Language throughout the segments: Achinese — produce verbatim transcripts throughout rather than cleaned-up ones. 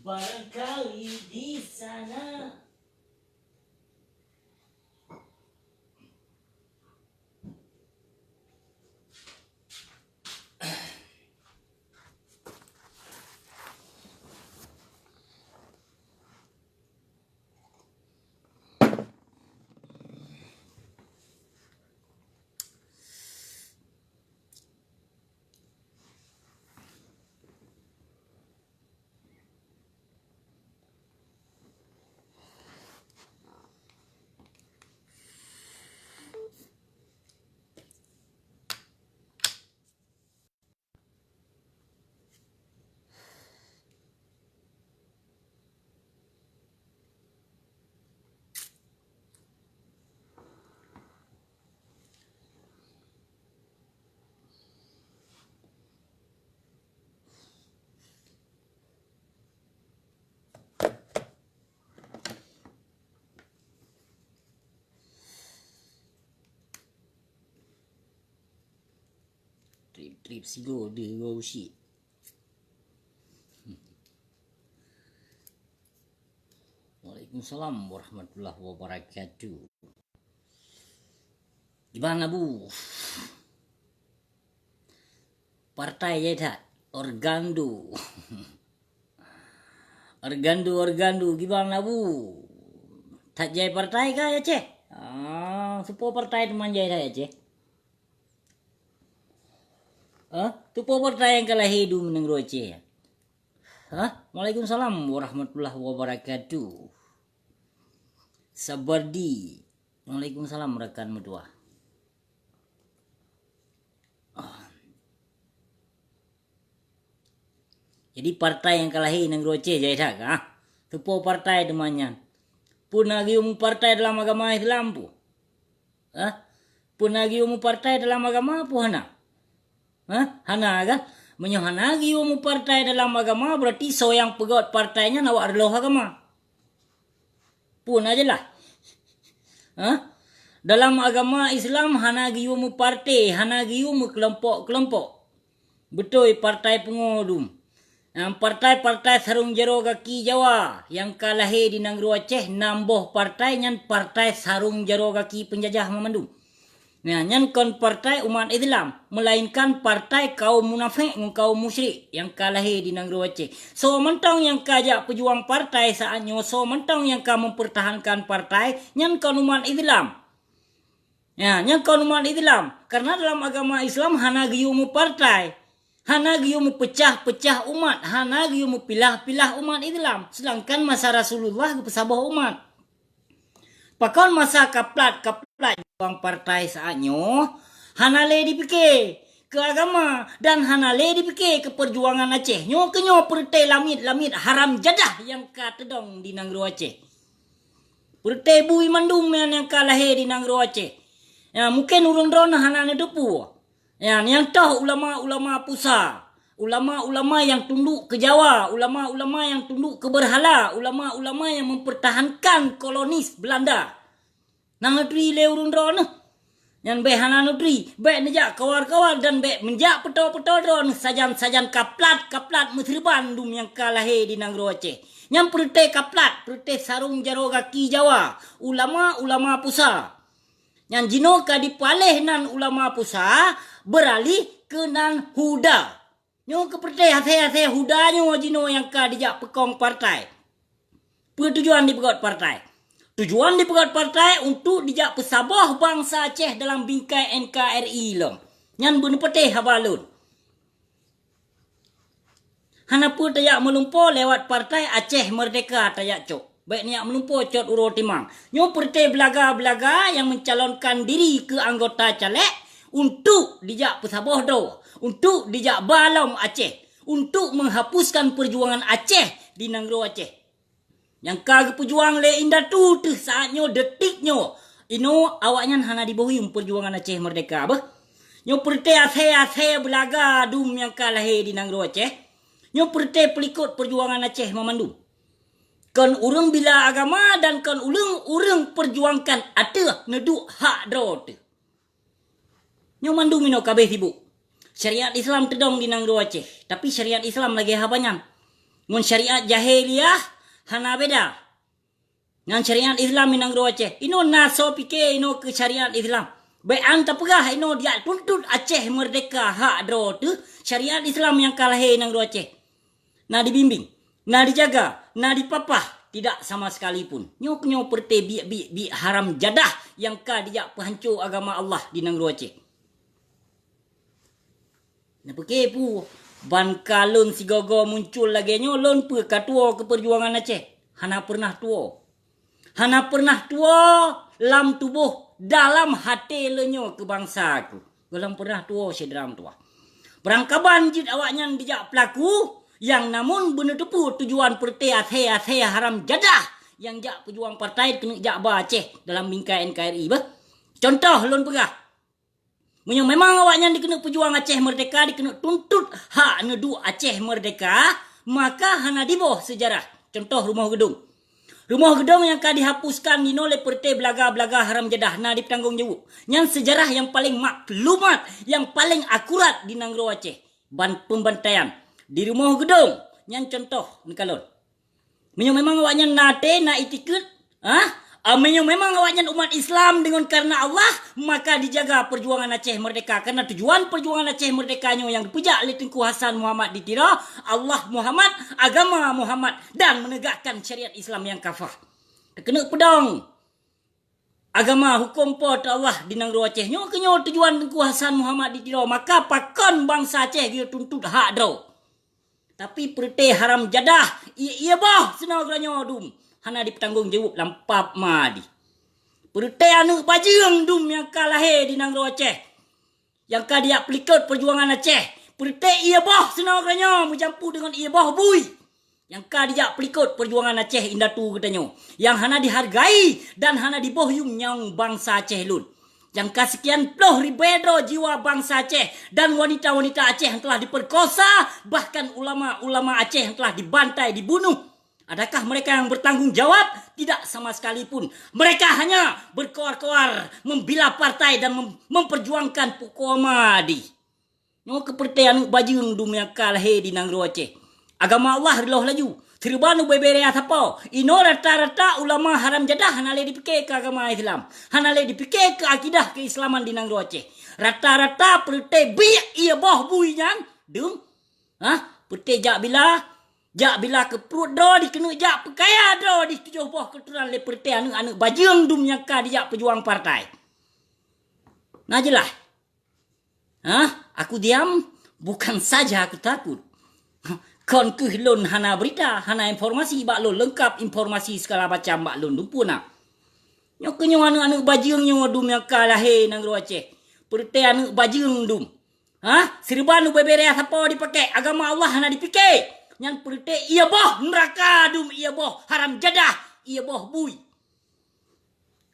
Barangkali di sana. Trip-trip sigo deuh gua usyik. Waalaikumsalam warahmatullahi wabarakatuh. Gimana, Bu? Partai jai that? Orgando. Orgando, orgando, gimana, Bu? That jai partai kah ya, Ceh? Ah, supo partai teuma jai that ya, Ceh? Hah? Tupo partai nyang ka lahé dum nanggroe Aceh. Hah? Waalaikumsalam warahmatullahi wabarakatuh. Sabardi. Waalaikumsalam rakan meutuah. Ah. Jadi partai nyang ka lahé nanggroe Aceh jai that kah? Tupo partai teuma nyan. Peue na geuyue meupartai dalam agama Islam peue? Hah? Peue na geuyue meupartai dalam agama peue hana? Hah? Hana kan? Meunyoe hana geuyue meupartai dalam agama, berarti soe nyang peugöt partai nyan awak reuloh agama. Peue na jeulaih? Hah? Dalam agama Islam hana geuyue meupartai, hana geuyue meukeulompok-keulompok. Beutôi partai pungo dum. Nyang partai-partai sarong jaroe gaki Jawa nyang ka lahé di nanggroe Aceh, nam boh partai nyan partai sarong jaroe gaki peunjajah mamandum. Nah, nyan kon partai umat Islam, melainkan partai kaum munafék ngon kaum musyrik nyang ka lahé di nanggroe Aceh. Soe mantong nyang ka jak peujuang partai saat nyoe, soe mantong nyang ka mempertahankan partai, nyan kon umat Islam. Ya, nyan kon umat Islam. Karena dalam agama Islam hana geuyue meupartai. Hana geuyue meupeucah-peucah umat, hana geuyue meupilah-pilah umat Islam. Sedangkan masa Rasulullah geupeusaboh umat. Pakon masa kaplat-kaplat juang partai saat nyoe, hana lé dipike keu agama dan hana lé dipike keu peujuangan Aceh. Nyoe keunyoe peureute lamiet-lamiet haram jadah nyang ka teudong di nanggroe Aceh. Peureute bui mandum nyan nyang ka lahé di nanggroe Aceh. Ya, mungken ureuëng droeneuh hana neuteupeue. Ya, nyang toh ulama-ulama pusa, ulama-ulama nyang tunduk keu Jawa, ulama-ulama nyang tunduk keu beurhala, ulama-ulama nyang mempertahankan kolonis Belanda. Nyang neuturi lé ureuëng droeneuh. Nyan bék hana neuturi, bék neujak kawal-kawal dan bék meujak peutoe-peutoe droeneuh sajan-sajan kaplat-kaplat meuseureuban dum nyang ka lahé di nanggroe Aceh. Nyan peureute kaplat, peureute sarong jaroe gaki Jawa, ulama-ulama pusa. Nyan jinoe ka dipeualeh nan ulama pusa, beuralih keu nan huda. Nyoe keu peureute hasé-hasé huda nyoe jinoe nyang ka dijak peukong partai. Peue tujuan dipeugöt partai? Tujuan dipeugöt partai untuk dijak peusaboh bansa Aceh dalam bingkai N K R I lom. Nyan beuneupatéh haba lôn. Hana peue tajak meulumpo lewat partai Aceh Merdeka tajak cok. Bék neujak meulumpo cot uroe timang. Nyoe peureute beulaga-beulaga nyang meucalonkan diri keu anggota caleg untuk dijak peusaboh droe, untuk dijak ba lom Aceh, untuk menghapuskan perjuangan Aceh di nanggroe Aceh. Nyang ka geupeujuang lé indatu teuh saat nyoe, detik nyoe, inoe awaknyan hana diboh yuem perjuangan Aceh Merdeka beuh. Nyoe peureute asée-asée beulaga dum nyang ka lahé di nanggroe Aceh. Nyoe peureute peulikot perjuangan Aceh mamandum. Kon ureuëng bila agama dan kon ureuëng-ureuëng perjuangkan ateueh neuduek hak droe teuh. Nyoe mandum inoe ka abéh sibuk. Syariat Islam teudong di nanggroe Aceh, tapi syariat Islam lagée haba nyan. Ngon syariat jahiliyah hana beda. Nyan syariat Islam di nanggroe Aceh. Inoe na soe pike inoe keu syariat Islam. Bék an tapeugah inoe dijak tuntot Aceh meurdeka hak droe teuh syariat Islam nyang ka lahé di nanggroe Aceh. Na dibimbing, na dijaga, na dipapah, tidak sama sekalipun. Nyoe keunyoe peureuté biek-biek, biek haram jadah nyang ka dijak peuhanco agama Allah di nanggroe Aceh. Neupike peue? Ban ka lôn sigoe-goe muncul lagée nyoe, lôn peue ka tuwoe keu peujuangan Aceh? Hana peureunah tuwoe. Hana peureunah tuwoe lam tuboh, dalam até lôn nyoe keu bansa ku. Gohlom peureunah tuwoe syedara meutuwah. Beurangkaban jeuet awaknyan dijak peulaku, nyang namun beuneuteupeue tujuan peureuté asée-asée haram jadah nyang jak peujuang partai keuneuk jak ba Aceh dalam bingkai N K R I beuh. Contoh lôn peugah, meunyoe memang awaknyan dikeuneuk peujuang Aceh meurdeka, dikeuneuk tuntot hak neuduek Aceh meurdeka, maka hana diboh seujarah. Contoh rumoh geudong. Rumoh geudong nyang ka dihapuskan jinoe lé peureuté beulaga-beulaga haram jadah na dipeutanggong jaweueb. Nyan seujarah nyang paleng maklumat, nyang paleng akurat di nanggroe Aceh. Ban peumbantaian di rumoh geudong, nyan contoh neukalon. Meunyoe memang awaknyan na até, na itikeuet, ha? Ah, meunyoe memang awaknyan umat Islam deungon kareuna Allah, maka dijaga peujuangan Aceh meurdeka. Kareuna tujuan peujuangan Aceh meurdeka nyoe nyang geupeujak lé Teungku Hasan Muhammad di Tiro, Allah Muhammad, agama Muhammad, dan menegakkan syariat Islam nyang kafah. Keuneuk peudong agama huköm Po teu Allah di nanggroe Aceh. Nyoe keunyoe tujuan Teungku Hasan Muhammad di Tiro, maka pakon bansa Aceh geuyue tuntot hak droe. Tapi peureuté haram jadah, ié-ié boh sinoe geutanyoe dum hana dipeutanggong jaweueb lam pap madi. Peureuté aneuëk bajeueng dum nyang ka lahé di nanggroe Aceh, nyang ka dijak peulikot peujuangan Aceh, peureuté ié boh sinoe geutanyoe meujampu deungon ié boh bui nyang ka dijak peulikot peujuangan Aceh indatu geutanyoe, nyang hana dihargai dan hana diboh yuem nyawöng bansa Aceh lôn. Nyang ka seukian ploh ribée droe jiwa bansa Aceh dan wanita-wanita Aceh yang telah diperkosa, bahkan ulama-ulama Aceh yang telah dibantai, dibunuh. Adakah mereka yang bertanggung jawab? Tidak sama sekali pun. Mereka hanya berkoar-koar membela partai dan mem-, memperjuangkan pukoma di. Nyoe keuh peureuté aneuëk bajeueng dum nyang ka lahé di nanggroe Aceh. Agama Allah reuloh laju. Seureubah ubé-bé raya sapo. Inoe rata-rata ulama haram jadah hana lé dipike keu agama Islam. Hana lé dipike keu akidah keuislaman di nanggroe Aceh. Rata-rata peureuté biek ié boh bui nyan dum. Hah? Peureuté jak bila, jak bila keu pruet droe dikeuneuk jak peukaya droe di tujoh boh keuturonan lé peureuté aneuëk-aneuëk bajeueng dum nyang ka dijak peujuang partai. Na jeulaih? Hah? Aku diam, bukan saja aku takut. Kon keuh lôn hana beurita, hana informasi bak lôn leungkap, informasi sigala macam bak lôn dumpeue na. Nyoe keunyoe aneuëk-aneuëk bajeueng nyoe dum nyang ka lahé nanggroe Aceh. Peureuté aneuëk bajeueng dum. Hah? Seureubah ubé-bé raya sapo dipake, agama Allah hana dipike. Nyan peureuté ié boh neuraka dum, ié boh haram jadah, ié boh bui.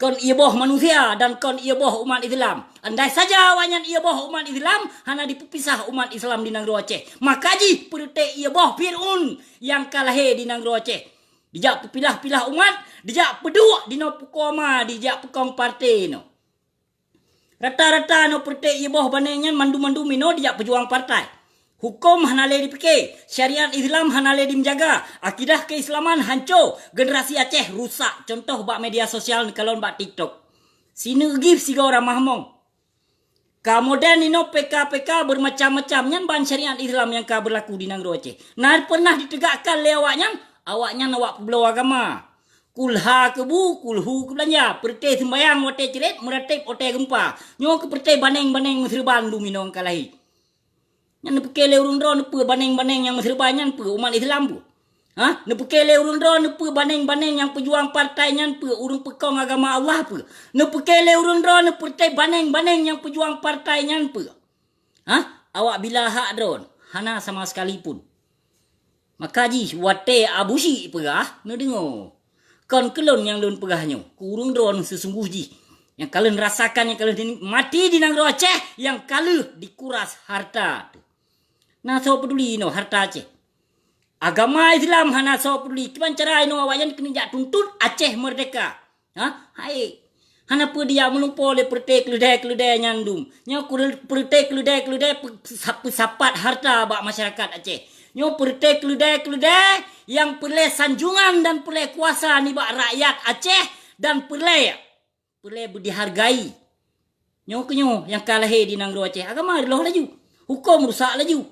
Kon ié boh manusia dan kon ié boh umat Islam. Andai saja awaknyan ié boh umat Islam, hana dipeupisah umat Islam di nanggroe Aceh. Maka jih peureuté ié boh Fir'aun nyang ka lahé di nanggroe Aceh. Dijak peupilah-pilah umat, dijak peuduek dinoe pukoma, dijak peukong partai noe. Rata-rata noe peureuté ié boh baneng nyan mandum-mandum inoe dijak peujuang partai. Huköm hana lé dipike, syariat Islam hana lé dimeujaga, akidah keuislaman hanco, generasi Aceh rusak. Contoh bak media sosial neukalon bak TikTok. Sineuk gift sigoe ramah mong. Ka modern inoe P K P K beurmacam-macam nyan ban syariat Islam nyang ka beurlaku di nanggroe Aceh. Na pernah ditegakkan lé awaknyan, awaknyan awak peubloe agama. Kulha keubu, kulhu keu beulanja, peureuté seumbayang watée cret, meuratéb watée geumpa. Nyoe keuh peureuté baneng-baneng meuseureubah dum inoe ka lahé. Nyan neupike lé ureuëng droe neupeue baneng-baneng nyang meuseureubah nyan peue umat Islam peue? Hah? Neupike lé ureuëng droe neupeue baneng-baneng nyang peujuang partai nyan peue ureuëng peukong agama Allah peue? Neupike lé ureuëng droe neupeureuté baneng-baneng nyang peujuang partai nyan peue? Hah? Awak bila hak droe hana sama sekalipun. Maka jih watée Abu Syik peugah, neudeungoe. Kon keu lôn nyang lôn peugah nyoe, keu ureuëng droe seusunggoh jih nyang ka lheueh rasakan, nyang ka lheueh dinikmati di nanggroe Aceh, nyang ka lheueh dikuras harta teuh. Na soe peuduli inoe harta Aceh? Agama Islam hana soe peuduli. Kiban cara inoe awaknyan keuneuk jak tuntot Aceh meurdeka? Ha? Hai. Hana peue dijak meulumpoe lé peureuté keuleudée-keuleudée nyan dum. Nyoe keu-, peureuté keuleudée-keuleudée peu-, sa-, peusapat harta bak masyarakat Aceh. Nyoe peureté keuleudai-keuleudai nyang peureulée sanjungan dan peureulée kuasa nibak rakyat Aceh dan peureulée, peureulée beudihargai. Nyoe keuh nyoe nyang ka lahé di nanggroe Aceh. Agama reuloh laju. Huköm rusak laju.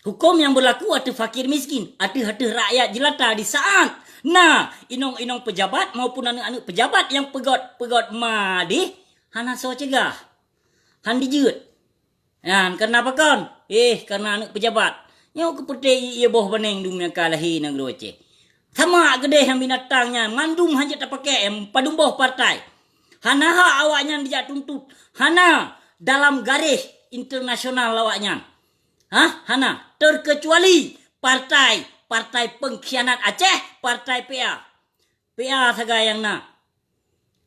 Huköm nyang beulaku ateueh fakir miskin, ateueh-ateueh rakyat jelata di saát na inong-inong peujabat maupun aneuëk-aneuëk peujabat nyang peugét-peugét ma deh hana soe cegah. Han dijeuet. Nyan, kareuna pakon? Eh, kareuna aneuëk peujabat. Nyoe keuh peureté ié boh baneng dum nyang ka lahé nanggroe Aceh. Sama keudeh nyang binatang nyan, mandum hana jeuet tapakék, padum boh partai. Hana hak awaknyan dijak tuntut. Hana dalam garéh internasional awaknyan. Hah? Hana. Terkecuali partai, partai pengkhianat Aceh, partai P A. P A sagai nyang na.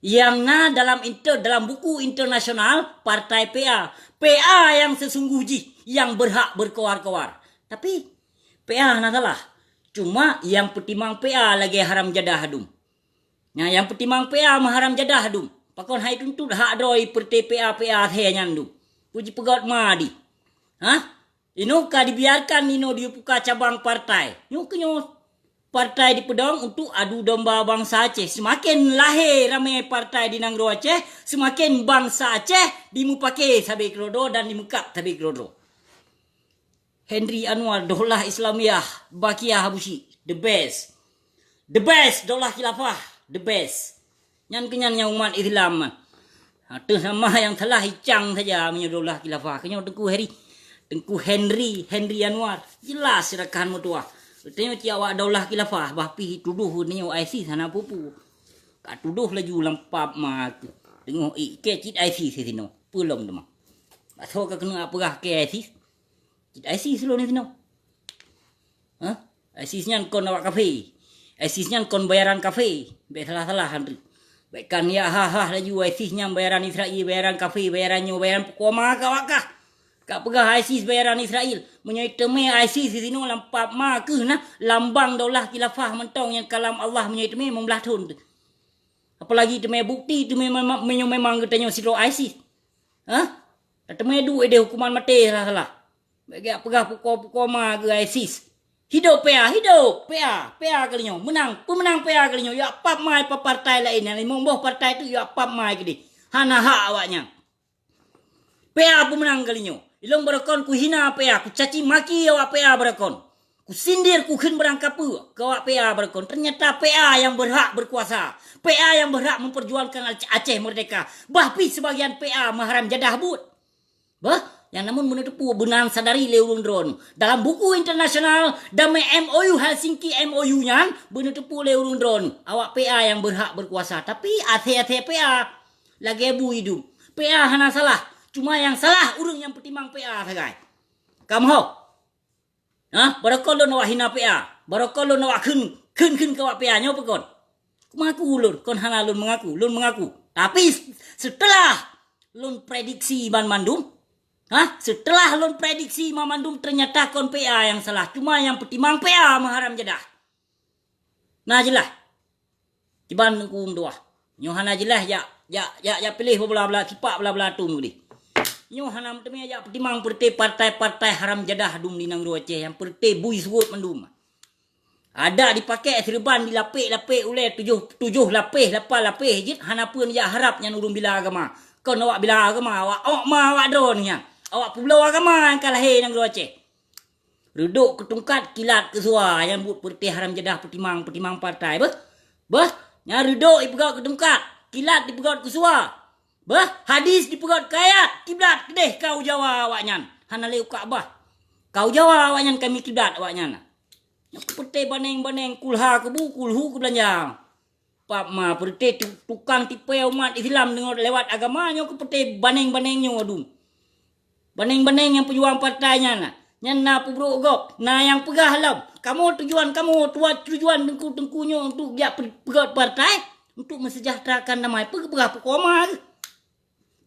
Nyang na dalam inter-, dalam buku internasional, partai P A. P A nyang seusungguh jih, nyang berhak berkoar-koar. Tapi, P A hana salah. Cuma nyang peutimang P A lagée haram jadah dum. Nah, nyang peutimang P A meuharam jadah dum. Pakon hai tuntut hak droe peureté P A, P A asée nyan dum. Peue jipeugét ma deh. Hah? Inoe ka dibiarkan inoe dibuka cabang partai. Nyoe keuh nyoe partai dipeudong untuk adu domba bansa Aceh. Seumaken lahé ramé partai di nanggroe Aceh, seumaken bansa Aceh dimupaké sabe keudroe-droe dan dimeukab sabe keudroe-droe. Henry Anwar, Daulah Islamiyah, Bakiah Habushi, the best. The best, Daulah Khilafah, the best. Nyan keuh nyan nyang umat Islam. Ateueh nama nyang salah icang saja meunyoe Daulah Khilafah. Keuh nyoe Teungku Heri, Teungku Henry, Henry Anwar. Jelas sirakan meutuah. Tanyoe cit awak Daulah Khilafah, bah pih tudoh tanyoe ISIS hana peue-peue. Ka tudoh laju lam pap ma keuh. Teungoh ikée cit ISIS sinoe. Peue lom teuma. Asoe ka keuneuk peugah kée ISIS. Cit ISIS lôn sinoe. Hah? ISIS nyan kon awak kafé. ISIS nyan kon bayaran kafé. Bék salah-salah han treuk. Bék kan ya ha-ha laju ISIS nyan bayaran Israel, bayaran kafé, bayaran nyoe, bayaran pukoma ka awak kah. Ka peugah ISIS bayaran Israel. Meunyoe teumé ISIS sinoe lam pap ma keuh na lambang Daulah Khilafah mantong nyang kalam Allah meunyoe teumé meublah thon teuh. Apalagi teumé bukti teumé memang, meunyoe memang geutanyoe sidroe ISIS. Hah? Teumé duek ideh hukuman maté salah-salah. Bék geujak peugah pukô-pukô ma keu ISIS. Hidup P A, hidup P A, P A keulinyoe. Meunang, peumeunang P A keulinyoe. Yôk pap ma i partai laén, nyang limong boh partai tu yôk pap ma i keudeh. Hana hak awaknyan. P A peumeunang keulinyoe. Ilôn beureukan kuhina P A, kucaci maki awak P A beureukan. Kusindir kukheun barang kapeue keu awak P A beureukan. Ternyata P A nyang beurhak beukuasa. P A nyang beurhak memperjuangkan Aceh, Aceh merdeka. Bah pih sebagian P A meuharam jadah buet. Bah, nyang namun meuneuteupeue beuna sadari lé ureuëng droeneuh. Dalam buku internasional, damé M O U Helsinki M O U nyan, beuneuteupeue lé ureuëng droeneuh. Awak P A nyang beurhak beukuasa. Tapi, asée-asée P A lagée bui dum. P A hana salah. Cuma nyang salah ureuëng nyang peutimang P A sagai. Kamoe. Hah? Barokon lôn awak hina P A. Barokon lôn awak kheun, kheun-kheun keu awak P A nyoe peukon. Mengaku lôn, kon hana lôn mengaku, lôn mengaku. Tapi setelah lôn prediksi banmandum, hah? Setelah lôn prediksi banmandum, ternyata kon P A nyang salah. Cuma nyang peutimang P A meuharam jadah. Na jeulaih. Kiban Teungku meutuah. Nyoe hana jeulaih jak, jak, jak, jak piléh beubela-bela sipak bela-bela atom keudeh. Nyoe hana meuteumé jak peutimang peureté partai-partai haram jadah dum di nanggroe Aceh nyang peureté bui suwot mandum. Adak dipakék seureuban dilapék-lapék ulée tujoh, tujoh lapéh, lapan lapéh jeuet hana peue jak harab nyan ureuëng bila agama. Kon awak bila agama, awak ôk ma awak droeneuh nyan. Awak peubloe agama nyang ka lahé nanggroe Aceh. Reudok keu tungkat, kilat keu suwa, nyang buet peureté haram jadah peutimang, peutimang partai. Beuh? Beuh? Nyan reudok jipeugét keu tungkat, kilat jipeugét keu suwa. Beuh? Hadis jipeugét keu ayat, kiblat keudeh kau Jawa awaknyan. Hana lé u Ka'bah. Kau Jawa awaknyan kami kiblat awaknyan. Nyoe keupeutée baneng-baneng kulha keubu, kulhu keu beulanja. Pap ma peureté tu-, tukang tipée umat Islam deungon lewat agama nyoe keupeutée baneng-baneng nyoe dum. Baneng-baneng nyang peujuang partai nyan na. Nyan na peubrok gob, na nyang peugah lom. Kamoe tujuan kamoe, tujuan teungku-teungku nyoe untuk jak pe-, peugét partai, untuk meusejahterakan damai. Peue geupeugah pukoma geuh?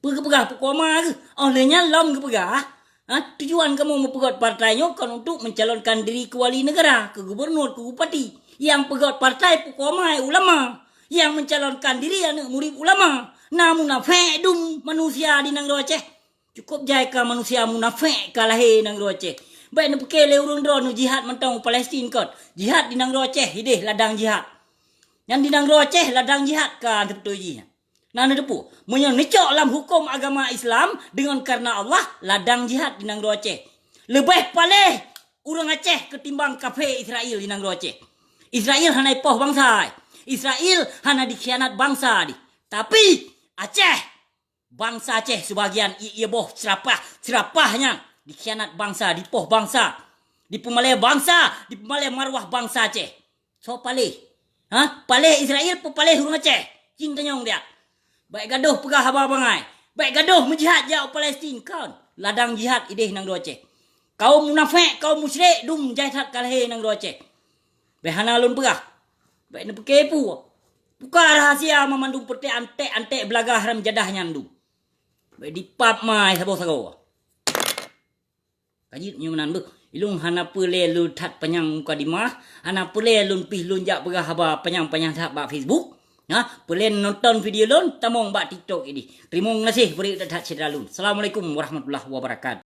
Peue geupeugah pukoma geuh? Oh lheueh nyan lom geupeugah, ha, tujuan kamoe meupeugét partai nyoe kon untuk mencalonkan diri keu wali negara, keu gubernur, keu bupati. Nyang peugét partai pukoma ulama. Nyang mencalonkan diri aneuëk murit ulama. Na munafék dum manusia di nanggroe Aceh. Cukup jai ka manusia munafék ka lahé nanggroe Aceh. Bék neupike lé ureuëng droe neujihad mantong u Palestin kon. Jihad di nanggroe Aceh ideh ladang jihad. Nyan di nanggroe Aceh ladang jihad ka teupeutôi jih. Nah, neuteupeue, meunyoe neucok lam huköm agama Islam deungon karena Allah, ladang jihad di nanggroe Aceh. Leubeh paléh ureuëng Aceh keutimbang kafé Israel di nanggroe Aceh. Israel hana ipoh bansa. Israel hana dikhianat bansa di. Tapi Aceh, bansa Aceh sebagian ié boh serapah, serapah nyan dikhianat bansa, dipoh bansa, dipeumalée bansa, dipeumalée marwah bansa Aceh. Soe paléh? Ha? Paléh Israel peu paléh ureuëng Aceh? Cing tanyong dia. Baik gadoh peugah haba bangai. Baik gadoh meujihad jak u Palestin kon. Ladang jihad ideh nanggroe Aceh. Kaum munafék, kaum musyrik dum jai that ka lahé nanggroe Aceh. Bék hana lôn peugah. Bék neupike peue. Buka rahasia mamandum peutek antek-antek beulaga haram jadah nyan dum. Bék dipap mai saboh sagoe. Ka jeuet nyoe meunan beuh. Ilôn hana peulée lôn that panyang mukadimah, hana peulée lôn pih lôn jak peugah haba panyang-panyang that bak Facebook. Ha, peulée nonton video lôn tamong bak TikTok ideh. Teurimong gaséh bri that-that syedara lôn. Assalamualaikum warahmatullahi wabarakatuh.